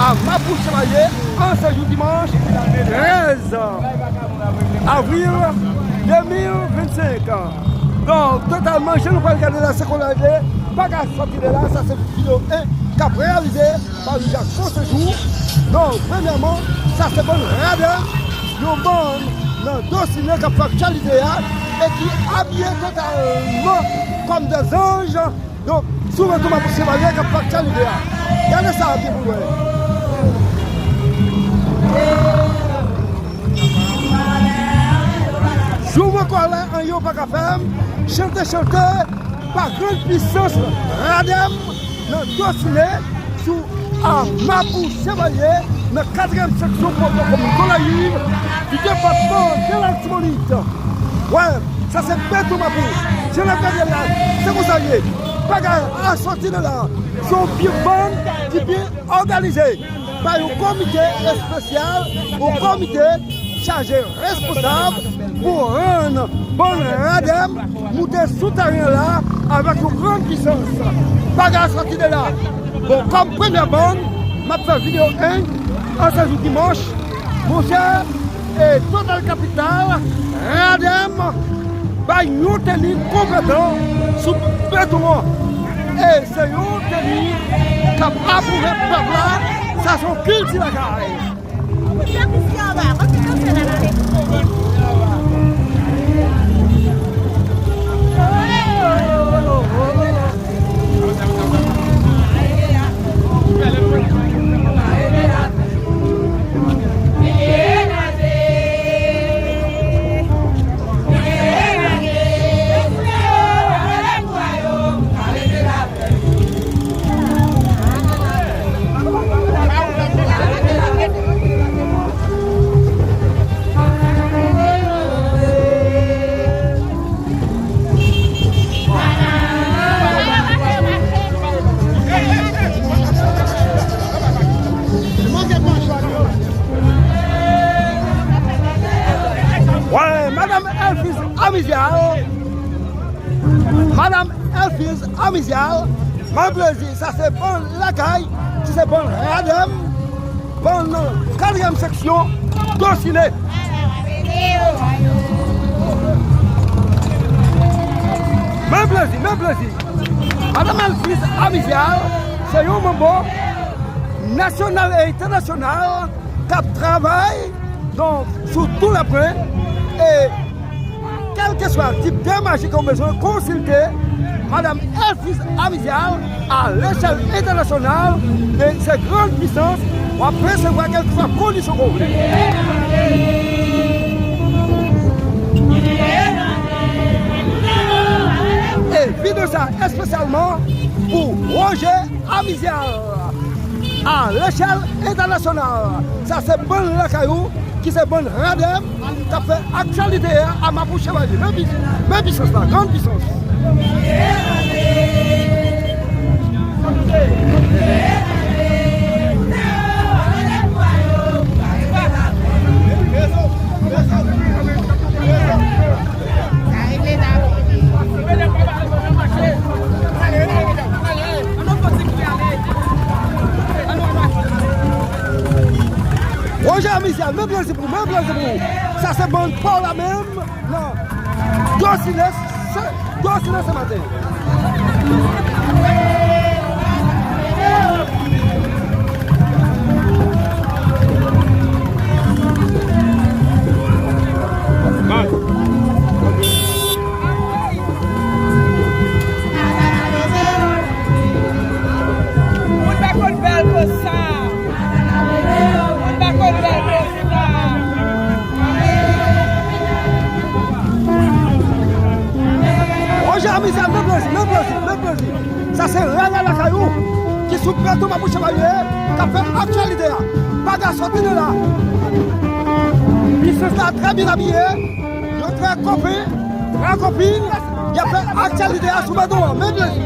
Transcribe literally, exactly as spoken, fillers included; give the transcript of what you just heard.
A Mapou Chevalye, an se jou dimanch trèz avril de mil vennsenk. Donk, totalman, jan nou pral gade la, se kon la ye, pa ka sòti de la, sa se videyo en k ap reyalize pa Louis Jacques Fonsejou. Donk, premyèman, sa se bann Radèm, yon bann nan Dosine k ap fè aktyalite a e ki abiye totalman kòm de zanj. Donk, sou Mapou Chevalye k ap fè aktyalite a. Gade sa byen pou w wè. Jou mwen kòlè, anyen w pa ka fè m. Chante, chante, pa grann pisans Radèm nan Dosine sou a Mapou Chevalye nan katriyèm seksyon pwòt komin Gonayiv, di depatman de Latibonit. Wè, sa se Beton Mapou. Jan n ap gade l la, se konsa l ye. Bagay a sòti de la. Se yon big band ki byen òganize pa yon komite espesyal, yon komite chaje responsab pou rann bann Radèm moute sou teren la avèk yon grann pisans. Bagay sòti de la. Bon, kòm premyè bann, m ap fè videyo en an se jou dimanch. Monchè, e Total Capital, Radèm, bay yon teni konpletan sou beton an. E se yon teni k ap apwouve pèp la, sa se yon kilti lakay. Wè, Madanm Elvis Amizyal. Madanm Elvis Amizyal, mwen plezi, sa se bann lakay, se bann Radèm, bann nan katriyèm seksyon, Dosine. Mwen plezi, mwen plezi. Madanm Elvis Amizyal, se yon manbo nasyonal e entènasyonal k ap travay, donk, sou tou lè pwen, e kèlkeswa tip de maji ke w bezwen, konsilte Madanm Elvis Amizyal a lechèl entènasyonal, e se grann pisans, w ap resevwa kèlkeswa kondisyon ke w vle. E videyo sa espesyalman pou Roger Amizyal a lechèl entènasyonal. Sa se bann lakay ou ki se bann Radèm k ap fè aktyalite a, a Mapou Chevalye. Men pi-, men pisans la, grann pisans. Roger Amizyal, men plezi pou ou, men plezi pou ou. Sa se bann pa w la menm, nan Dosine, se, Dosine se maten. Moun pa konn bèl konsa. Moun pa konn bèl konsa. Roger Amizyal, men plezi, men plezi, men plezi. Sa se Rara lakay ou ki sou plato Mapou Chevalye k ap fè aktyalite a. Bagay sòti de la. Pisans la trè byen abiye. Yo trè kope, trè kopin. Y ap fè aktyalite a sou plato an. Men plezi.